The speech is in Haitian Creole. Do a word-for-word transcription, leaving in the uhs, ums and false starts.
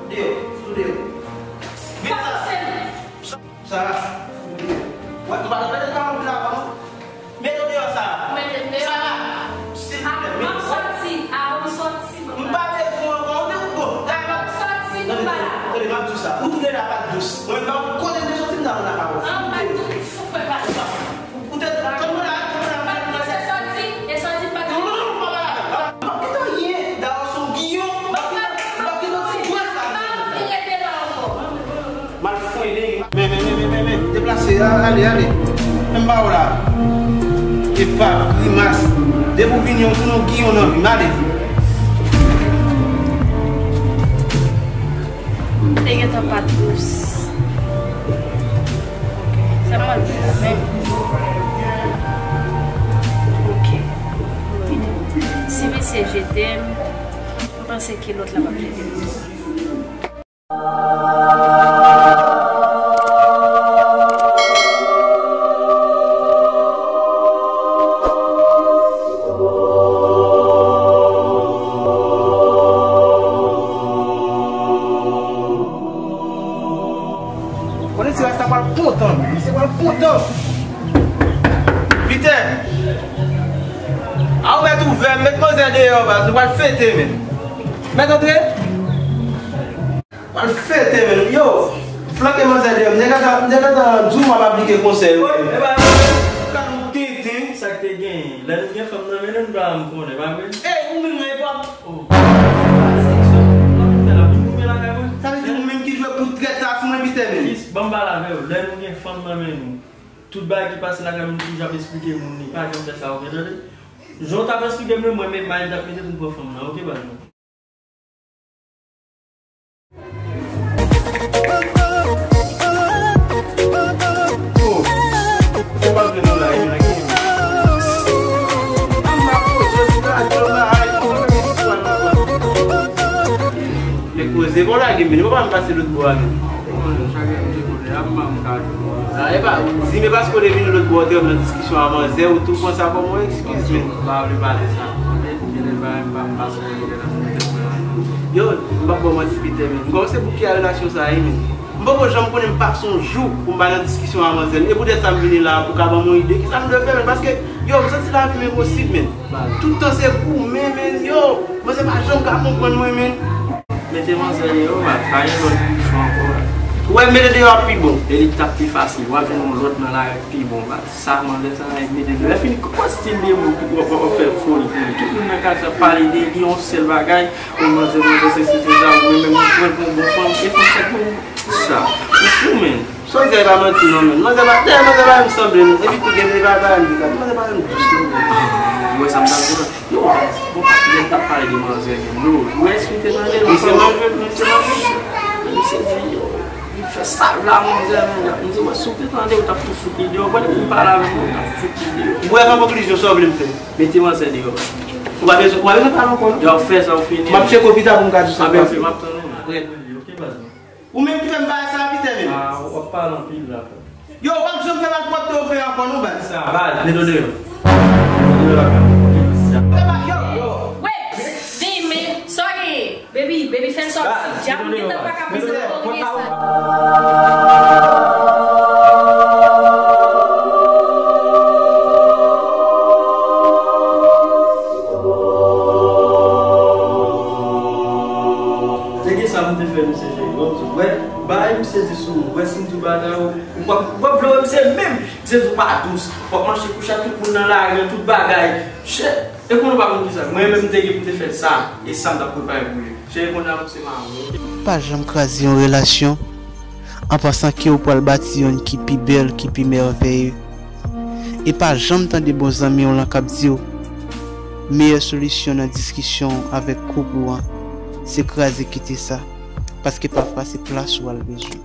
Yo, sou deyò. Vin la. Sa, sou deyò. Wè, ou pa t ap mete pawòl la, non? Mete w deyò, Sara. Mete m deyò. Sara, silvouplè, mete m deyò. M ap sòti, avan m sòti, m pa bezwen w ankò, ou te bon. Dayè, m ap sòti, m pa la. Tande, tande, m ap di w sa. Ou tounen la pa dous. Mwen, m pa konn kote m te sòti, m ta konn la pa bon. An, pa di w, fou, mwen pa di w. Ou te tann mwen la, tann mwen la, tann mwen la. Se sòti, e sòti pa. Non, non, non, pa pale avè m. M ap kite w ye, dayè se yon giyon. M ap kite, m ap kite w ti dwèt la. M pa anvi rete la ankò. M al fwenle. Men, men, men, men, men, men, deplase, a, ale, ale. Men m ba w la. Epa, grimas. Depi w vini, w tounen yon giyon nan vi m, ale. Te gentan pa dous. Sa m al fè la menm? Ok. Si misye jete m, m panse ke lòt la p ap jete m tou. Konnen ti rasta pral kontan, misye pral kontan. Pitè! A ou mèt ouvè, mèt manzè deyò, baz, nou pral fete, men. Mèt antre? Pral fete, men. Yo, flanke manzè deyò. M te gentan, m te gentan di w m ap aplike konsèy ou. Wi, e pa vre. Ou ka nou tenten. Sa k te genyen? Lè nou gen fanm nan men nou, nou pa janm konnen, pa vre? Ey, ou menm nan epòk. Oh. Sa vle di ou menm ki jwe pou trèt sa sou mwen, Pitè, men. Kis, ban m pale avè w. Lè nou gen fanm nan men nou, tout bagay ki pase lakay nou toujou ap esplike moun li. Pa janm fè sa, oke, tande? Jan w t ap esplike m, mwen menm, m t ap mete pou m pran fanm nan, oke, baz mwen? Nèg koze bon lage men, li pa pa m pase lòt bò a men. Bon, chak lè m di kote a, m pa m ka jwenn. A, e pa, di men paske w te vini lòt bò, w te nan diskisyon a manzè, ou tou pran sa kòm yon eskiz men. M pa vle pale sa. Gen de bagay m pa m pase nan tèt mwen la. Yo, m p ap ba w manti Pitè men. M kòmanse bouke a relasyon sa a wi men. M poko janm konnen m pase yon jou pou m pa nan diskisyon a manzè. E poutèt sa m vini la a pou w ka ban m yon ide. Kisa m dwe fè men? Paske, yo, m santi lavi m enposib men. Tout tan se goumen men, yo. Manzè pa janm ka konprann mwen men. Mete manzè deyò, baz, pa gen lòt solution ankò. Ou wè mete deyò ap pi bon. E li t ap pi fasil. W ap jwenn yon lòt nan lari pi bon, baz. Sa manzè sa ap mete deyò. Lè fini, kòman stil de moun ki w ap, w ap fè foli pou li? Tout moun nan katye ap pale de li, yon sèl bagay. Yon manzè, manzè, se, se, se sa, ou menm, ou pran pou yon bon fanm, e fanm sa pou sa. Ou fou, men. Manzè pa manti non, men. Manzè pa, dayè, manzè pa menm sanble non. Epi tou gen de bagay li ka di, manzè pa menm dous non, men. Ou wè sa m t ap di la? Yo, bon, lè m t ap pale de manzè, men, yo, ou wè si w te tande, misye manje, misye manje. Misye di, yo, li fè sa la, manzè, men, misye, wè, si w te tande, ou t ap tou fout li deyò. Ou wè, depi m pale avè w, ou t ap fout li deyò. Ou wè, an konklizyon, sa w vle m fè? Mete manzè deyò. Ou pa bezwen, ou pa bezwen pale ankò, non? Yo, fè sa, ou fini. M ap tcheke w pita pou m ka di sa. M ap tcheke, m ap tann ou. Rèd. Ok, baz. Ou menm ki fè m bagay sa a, Pitè, men. Ah, w ap pale anpil la, frè. Yo, w ap janm fè malpwòpte w fè ankò non, baz. Sa, baz, mete w deyò. Mete w deyò la, baz. Yo, yo. Wait, vini, men, sa w genyen? Baby, baby, fè sòti. Djab, m gentan pa ka panse nan konn gen sa. Se gen sa m te fè misye, cheri. Wè, bay misye di sou ou. Wè si m di w bagay ou, ou p ap, ou p ap vle wè misye menm. Misye di w pa dous. W ap mache kouche ak tout moun nan lari an, tout bagay. Chè, e konnen w pa konn kisa. Mwen menm m te gen pou m te fè sa. E sa m t ap prepare pou li. Cheri, kounye a m se mari w. Pa janm kraze yon relasyon an pansan ke ou pral bati youn ki pi bèl, ki pi mèvèye. E pa janm tande bon zanmi w lan k ap di w, meyè solisyon nan diskisyon w avèk koup ou an, se kraze kite sa, paske pafwa se plas ou al bezwen.